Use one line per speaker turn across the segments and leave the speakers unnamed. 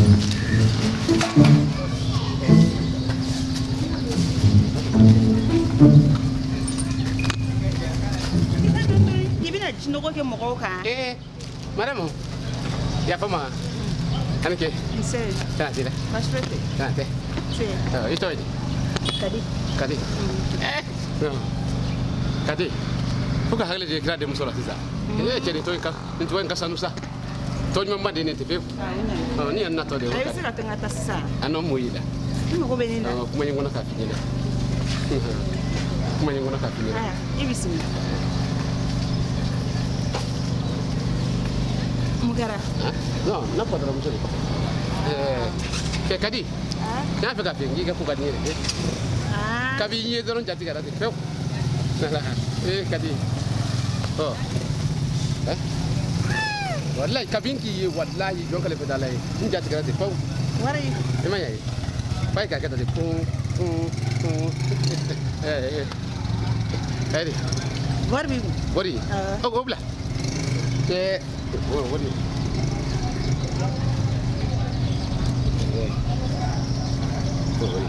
I bɛna jinɔgɔ kɛ mɔgɔw kan.
Ee, Mariamu, yafa ma. A ni ce.
Nse.
Tana t'i la.
Baasi foyi tɛ.
Tana tɛ.
Nse.
I tɔgɔ ye di?
Kadi.
Kadi. Non. Kadi, fo ka hakili jigin kira denmuso la sisan. Ee cɛ, nin tɔgɔ in ka sanu sa. Tɔgɔ ɲumanba de ye nin tɛ fewu. Ɔ, ni yan natɔ de ye.
A bɛ se ka to n ka taa sisan.
A nɔ mun y'i la?
I mago bɛ ne la.
Ɔ, kuma ye n kɔnɔ k'a f'i ɲɛna. Kuma ye n kɔnɔ k'a f'i ɲɛna.
Aya, i bisimila. Mun kɛra?
Non, n na patɔrɔnmuso de. Ɛɛ, kɛ Kadi. N y'a fɛ k'a f'i ye k'i ka ko ka di n ye dɛ. Kabi n ye dɔrɔn jati kɛra ten pewu. Wala. Ee Kadi. Ɔ. Ɛ? Walayi kabi n k'i ye, walayi jɔn kale fɛ da la ye. N jati kɛra ten pewu.
Wari.
I ma ɲa ye. Fa ye k'a kɛ tan de kun kun kun. Ɛɛ ɛɛ.
Wari b'i kun.
Wari. O bila. Ɛɛ o wari. O wari.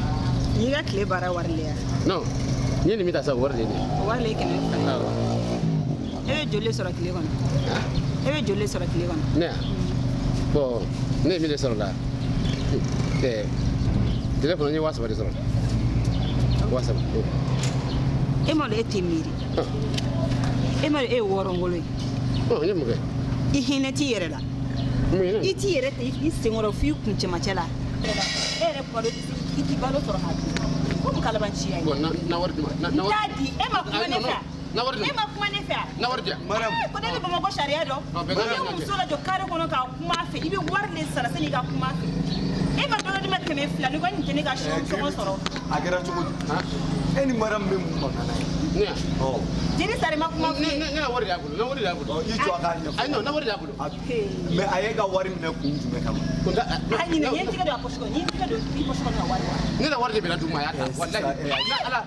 N'i ka tile baara wari le ya.
Non. N ye nin min ta sisan, o wari de ye nin ye.
O wari le ye 500 ye.
Awɔ.
E bɛ joli de sɔrɔ tile kɔnɔ? E bɛ joli de sɔrɔ tile kɔnɔ?
Ne ya? Bon, ne ye min de sɔrɔ la. Ɛɛ tile kɔnɔ n ye 3000 de sɔrɔ. 3000.
E m'a dɔn e tɛ miiri. E m'a dɔn e ye wɔrɔngolo ye.
Ɔ, n ye mun kɛ?
I hinɛ t'i yɛrɛ la.
Mun ye ne?
I t'i yɛrɛ ta i senkɔrɔ f'i kun cɛmancɛ la. E yɛrɛ kuma dɔ i t'i balo sɔrɔ k'a dun. Ko mun kalabanciya ye?
Bon, na wari di ma. Na
N
wari.
t'a di. E ma kuma ne fɛ wa?
Na wari di ma.
E ma kuma ne fɛ wa?
Na wari di yan.
Ee, ko ne bɛ Bamakɔ sariya dɔn.
Ɔ, bɛn
I
n'a
bɛ
ɲɔgɔn cɛ.
muso lajɔ kare kɔnɔ k'a kuma a fɛ, i bɛ wari de sara sanni i ka kuma a fɛ. E ma dɔ di ma 200 ni ko nin tɛ ne ka sɔngɔ sɔrɔ.
A kɛra cogo di? E ni Mariamu bɛ mun mankan na ye?
Ne ya?
Ɔ.
Jeli Sare ma kuma
Ne ne ne wari de y'a bolo. Na wari de y'a bolo.
I jɔ a k'a ɲɛfɔ.
Ayi non, na wari de y'a bolo.
Mais a y'e ka wari minɛ kun jumɛn kama?
A ɲinɛ, n ye n tɛgɛ don a poche kɔnɔ, n ye n tɛgɛ don i poche kɔnɔ ka wari bɔ.
Ne la wari de bɛna d'u ma, a y'a ta. Walayi. Na Ala.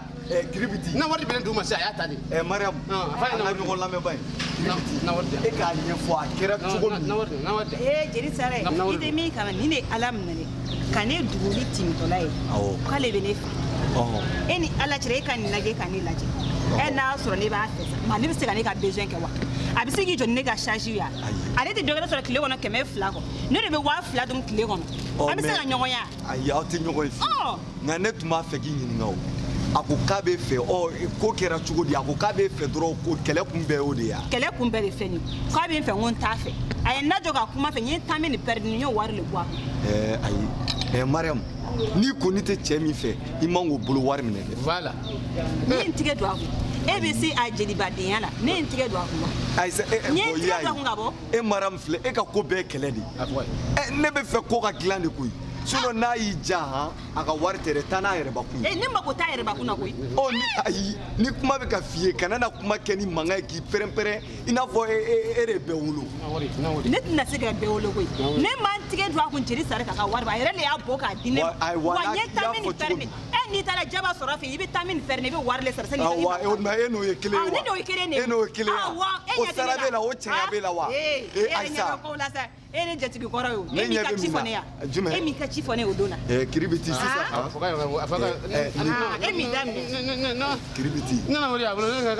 Kiribiti.
Na wari de bɛna d'u ma sisan, a y'a ta de.
Mariamu,
a
an ka ɲɔgɔn lamɛn ba ye.
Na wari di yan.
E k'a ɲɛfɔ a kɛra cogo min.
Na wari di, na wari di.
Ee Jeli Sare,
Na wari
i tɛ min kama nin de ye Ala minɛ dɛ. Ka ne duguli timitɔla ye.
Awɔ.
K'ale bɛ ne fɛ. E ni Ala cɛ, e ka nin lajɛ, e ka ne lajɛ. Ɛ n'a y'a sɔrɔ ne b'a fɛ sa, ma ne bɛ se ka ne ka besoin kɛ wa? A bɛ se k'i jɔ ni ne ka charge ye wa? Ale tɛ dɔ wɛrɛ sɔrɔ tile kɔnɔ 200 kɔ. Ne de bɛ 2000 dun tile kɔnɔ. An bɛ se ka ɲɔgɔn ye wa?
Ayi, aw tɛ ɲɔgɔn ye fiyewu.
Ɔ.
Nka ne tun b'a fɛ k'i ɲininka o. A ko k'a b'e fɛ, ɔ ko kɛra cogo di? A ko k'a b'e fɛ dɔrɔn, ko kɛlɛ kun bɛɛ y'o de ye wa?
Kɛlɛ kun bɛɛ de filɛ nin ye. K'a bɛ n fɛ, n ko n t'a fɛ. A ye n lajɔ ka kuma fɛ, n ye temps min perdu, n y'o wari de bɔ a kun.
Ɛɛ ayi, Mariamu, n'i kɔni tɛ cɛ min fɛ, i man k'o bolo wari minɛ dɛ.
Voilà.
Ne ye n tigɛ don a kun. E bɛ se a jelibadenya la, ne ye n tigɛ don a kun wa?
Ayi sa,
N ye n
bon,
tigɛ
y'a
don a kun ka bɔ.
ye. E Mariamu filɛ, e ka ko bɛɛ ye kɛlɛ de ye.
A fɔ a ye.
Ɛ, ne bɛ fɛ ko ka dilan de koyi. Sinon n'a y'i ja han, a ka wari tɛ dɛ, taa n'a yɛrɛbakun ye.
Ee, ne mako t'a yɛrɛbakun na koyi.
Ɔ ni ayi, ni kuma bɛ ka f'i ye, kana na kuma kɛ ni mankan ye k'i pɛrɛn-pɛrɛn i n'a fɔ e de ye bɛɛ wolo.
Ne tɛna se ka bɛɛ wolo koyi. Ne ma n tigɛ don a kun Jeli Sare k'a ka wari bɔ, a yɛrɛ de y'a bɔ k'a di ne ma.
Wa ayi, wa
Wa
n'a
n ye
y'a
temps min
fɔ cogo
perdu.
min.
E n'i taara jaba sɔrɔ a fɛ, i bɛ temps min perdu, i bɛ wari de sara sanni i ka
Wa o tuma e n'o ye kelen ye
Ah,
wa?
ne n'o ye kelen de ye.
E n'o ye kelen ye wa?
Awɔ, e
O
ɲɛ tɛ ne
sara b'e la, o cɛya b'e la wa?
Ee,
Ee,
e yɛrɛ ɲɛ
Ayisa.
bɛ kow la sa. E ne jatigi kɔrɔ ye o.
Ne
E m'i
ɲɛ
ka
bɛ
ci
mun
fɔ
na?
ne ya.
Jumɛn?
E m'i ka ci fɔ ne o don na.
Kiribiti sisan.
A fɔ k'a a fɔ k'a.
Ah, e m'i daminɛ.
Kiribiti.
Ne na wari y'a bolo, ne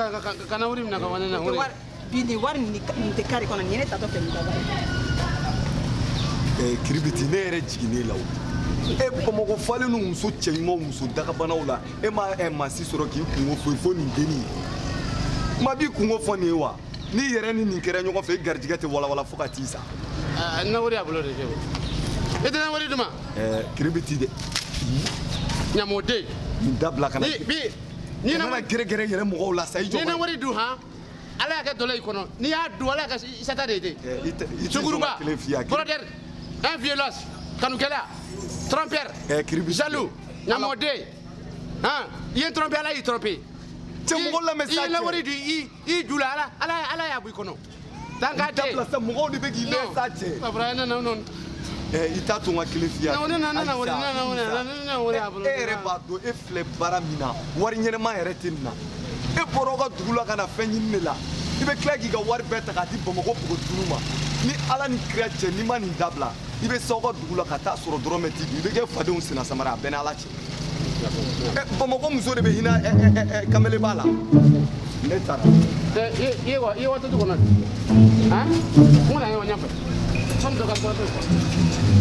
ka na wari minɛ ka bɔ ne na wari.
Bi nin wari nin tɛ kari kɔnɔ, nin ye ne tatɔ fɛ nin ka wari.
Kiribiti, ne yɛrɛ jiginnen la o. E Bamakɔ falen n'u muso cɛɲumanw, muso dagabanaw la, e ma maa si sɔrɔ k'i kungo fɔ fo nin dennin ye. Kuma b'i kungo fɔ nin ye wa? N'i yɛrɛ ni nin kɛra ɲɔgɔn fɛ, i garijɛgɛ tɛ walawala fo ka t'i sa.
Na wari y'a bolo de cɛ. E tɛ na wari d'u ma?
Kiribiti dɛ.
Ɲamɔden.
Nin dabila kana.
Ni bi ni
kana na gɛrɛgɛrɛ yɛlɛ mɔgɔw la sa, i jɔ.
Ni na wari dun han, Ala y'a kɛ dɔlɔ i kɔnɔ. N'i y'a dun, Ala y'a kɛ sata de ye ten.
I tɛ i tɛ
Sunguruba,
kelen f'i ye.
brodeur, un violence, kanukɛla, trompeur,
Kiribiti.
jaloux, ɲamɔden. Han, i ye n tromper, Ala y'i tromper.
Cɛ, mɔgɔ lamɛn sa.
I ye
cɛ.
na wari dun i ju la, Ala y'a bɔ i kɔnɔ. Tan k'a den.
Dabila sa, mɔgɔw de bɛ k'i lajɛ sa cɛ.
Papa, non non non.
I t'a to n ka kelen f'i ye.
Non, non, non, non, non, non, non, non, non,
E yɛrɛ b'a dɔn e filɛ baara min na, wari ɲɛnɛma yɛrɛ tɛ nin na. E bɔra aw ka dugu la ka na fɛn ɲini de la. I bɛ tila k'i ka wari bɛɛ ta k'a di Bamakɔ npogotigiw ma. Ni Ala ni kira cɛ, n'i ma nin dabila, I bɛ s'aw ka dugu la ka taa sɔrɔ dɔrɔmɛ t'i kun, i bɛ kɛ fadenw senna samara, a bɛɛ n'Ala cɛ. Bamakɔ muso de bɛ hinɛ kameleba la. Ne taara.
I ye wa, i ye wa to du kɔnɔ han? N ko na ye wa ɲɛfɛ sɔnni dɔ ka sɔrɔ.